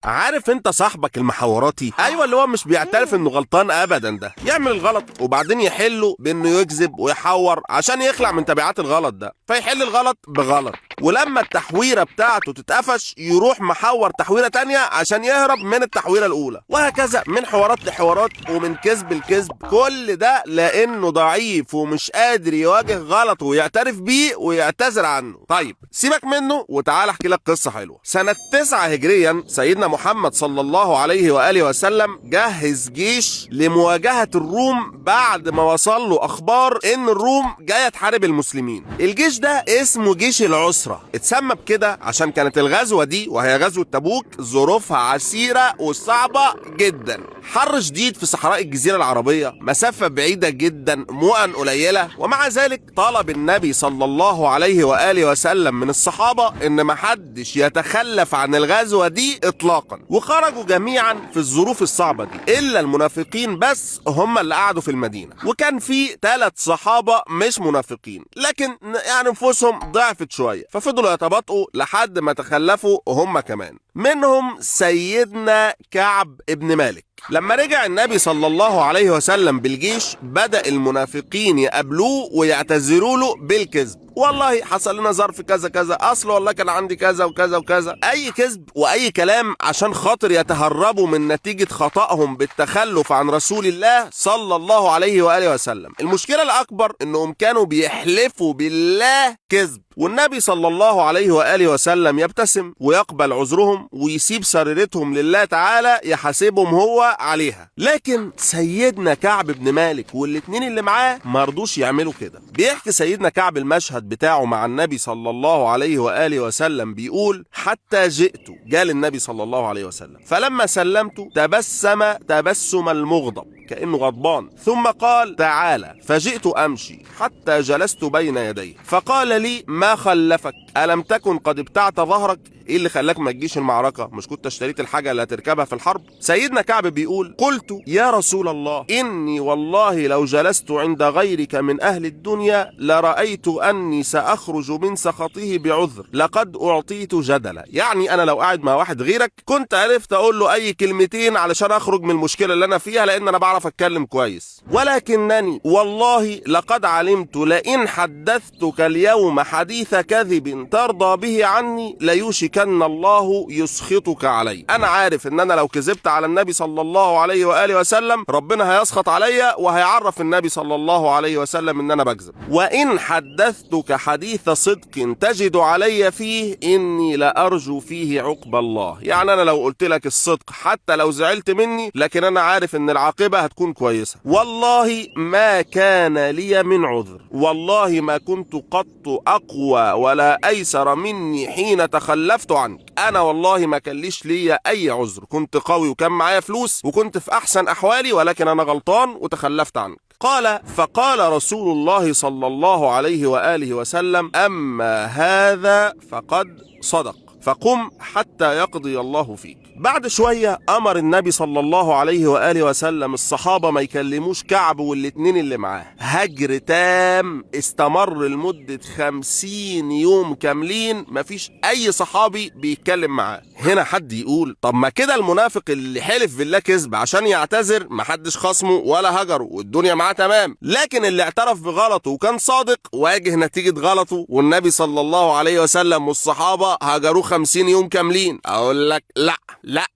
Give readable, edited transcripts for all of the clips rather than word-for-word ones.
عارف انت صاحبك المحوراتي؟ ايوه، اللي هو مش بيعترف انه غلطان ابدا، ده يعمل الغلط وبعدين يحله بانه يكذب ويحور عشان يخلع من تبعات الغلط ده، فيحل الغلط بغلط، ولما التحويره بتاعته تتقفش يروح محور تحويره تانية عشان يهرب من التحويره الاولى، وهكذا من حوارات لحوارات ومن كذب لكذب. كل ده لانه ضعيف ومش قادر يواجه غلطه ويعترف بيه ويعتذر عنه. طيب سيبك منه وتعال احكي لك قصة حلوة. سنة 9 هجريا سيدنا محمد صلى الله عليه واله وسلم جهز جيش لمواجهة الروم بعد ما وصل له اخبار ان الروم جاية تحارب المسلمين. الجيش ده اسمه جيش العسرة، اتسمى بكده عشان كانت الغزوة دي وهي غزوة تبوك ظروفها عسيرة وصعبة جدا، حر شديد في صحراء الجزيرة العربية، مسافة بعيدة جدا، مؤن قليله، ومع ذلك طلب النبي صلى الله عليه واله وسلم من الصحابة ان محدش يتخلف عن الغزوة دي اطلاقا، وخرجوا جميعا في الظروف الصعبة دي الا المنافقين بس هم اللي قعدوا في المدينة. وكان في 3 صحابه مش منافقين لكن يعني نفوسهم ضعفت شوية، ففضلوا يتباطؤوا لحد ما تخلفوا هم كمان، منهم سيدنا كعب ابن مالك. لما رجع النبي صلى الله عليه وسلم بالجيش بدأ المنافقين يقابلوه ويعتذروا له بالكذب، والله حصل لنا ظرف كذا كذا، اصل والله كان عندي كذا وكذا وكذا، اي كذب واي كلام عشان خاطر يتهربوا من نتيجة خطأهم بالتخلف عن رسول الله صلى الله عليه وآله وسلم. المشكلة الأكبر انهم كانوا بيحلفوا بالله كذب، والنبي صلى الله عليه وآله وسلم يبتسم ويقبل عذرهم ويسيب سريرتهم لله تعالى يحاسبهم هو عليها. لكن سيدنا كعب بن مالك والاتنين اللي معاه ما رضوش يعملوا كده. بيحكي سيدنا كعب المشهد بتاعه مع النبي صلى الله عليه وآله وسلم، بيقول حتى جئت، جال النبي صلى الله عليه وسلم، فلما سلمت تبسم تبسم المغضب كأنه غضبان، ثم قال تعالى، فجئت أمشي حتى جلست بين يديه، فقال لي ما خلفك؟ ألم تكن قد ابتعت ظهرك؟ ايه اللي خلاك ما تجيش المعركة؟ مش كنت اشتريت الحاجة اللي هتركبها في الحرب؟ سيدنا كعب بيقول قلت يا رسول الله إني والله لو جلست عند غيرك من أهل الدنيا لرأيت أني سأخرج من سخطه بعذر، لقد أعطيت جدلا. يعني أنا لو قاعد مع واحد غيرك كنت عرفت أقول له أي كلمتين علشان أخرج من المشكلة اللي أنا فيها، لأن أنا بعرف أتكلم كويس، ولكنني والله لقد علمت لئن حدثتك اليوم حديث كذب ترضى به عني ليوشك أن الله يسخطك علي. أنا عارف إن أنا لو كذبت على النبي صلى الله عليه وآله وسلم ربنا هيسخط عليا وهيعرف النبي صلى الله عليه وسلم إن أنا بكذب، وإن حدثتك حديث صدق تجد علي فيه إني لأرجو فيه عقب الله. يعني أنا لو قلت لك الصدق حتى لو زعلت مني لكن أنا عارف إن العاقبة هتكون كويسة. والله ما كان لي من عذر، والله ما كنت قط أقوى ولا أيسر مني حين تخلفت عنك. أنا والله ما كان ليش ليا أي عذر، كنت قوي وكان معايا فلوس وكنت في أحسن أحوالي، ولكن أنا غلطان وتخلفت عنك. قال فقال رسول الله صلى الله عليه وآله وسلم أما هذا فقد صدق، فقم حتى يقضي الله فيك. بعد شوية أمر النبي صلى الله عليه وآله وسلم الصحابة ما يكلموش كعب والاتنين اللي معاه. هجر تام استمر لمدة 50 يوم كاملين، مفيش أي صحابي بيتكلم معاه. هنا حد يقول طب ما كده المنافق اللي حلف بالله كذب عشان يعتذر محدش خصمه ولا هجره والدنيا معاه تمام، لكن اللي اعترف بغلطه وكان صادق واجه نتيجة غلطه والنبي صلى الله عليه وسلم والصحابة هجروه 50 يوم كاملين. أقول لك لا لا،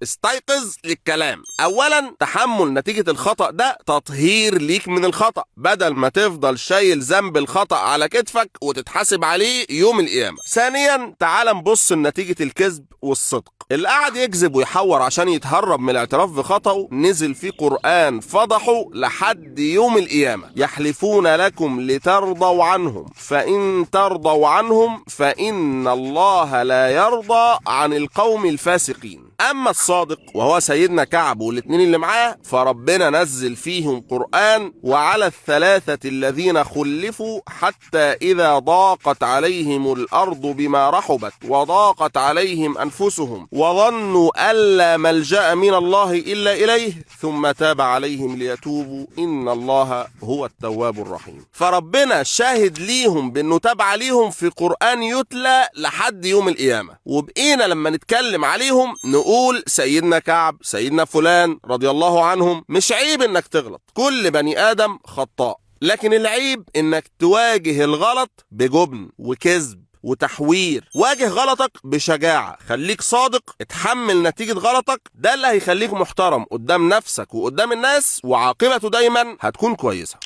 استيقظ للكلام. اولا تحمل نتيجة الخطأ ده تطهير ليك من الخطأ، بدل ما تفضل شايل ذنب الخطأ على كتفك وتتحاسب عليه يوم القيامة. ثانيا تعال نبص لنتيجة الكذب والصدق. اللي قعد يكذب ويحور عشان يتهرب من الاعتراف بخطأه نزل فيه قرآن فضحه لحد يوم القيامة. يحلفون لكم لترضوا عنهم فإن ترضوا عنهم فإن الله لا يرضى عن القوم الفاسقين. أما الصادق وهو سيدنا كعب والاثنين اللي معاه فربنا نزل فيهم قرآن وعلى الثلاثة الذين خلفوا حتى إذا ضاقت عليهم الأرض بما رحبت وضاقت عليهم أنفسهم وظنوا ألا ملجأ من الله إلا إليه ثم تاب عليهم ليتوبوا إن الله هو التواب الرحيم. فربنا شاهد ليهم بأنه تاب عليهم في قرآن يتلى لحد يوم القيامة. وبقينا لما نتكلم عليهم نقول سيدنا كعب، سيدنا فلان رضي الله عنهم. مش عيب انك تغلط، كل بني آدم خطاء، لكن العيب انك تواجه الغلط بجبن وكذب وتحوير. واجه غلطك بشجاعة، خليك صادق، اتحمل نتيجة غلطك، ده اللي هيخليك محترم قدام نفسك وقدام الناس، وعاقبته دايما هتكون كويسة.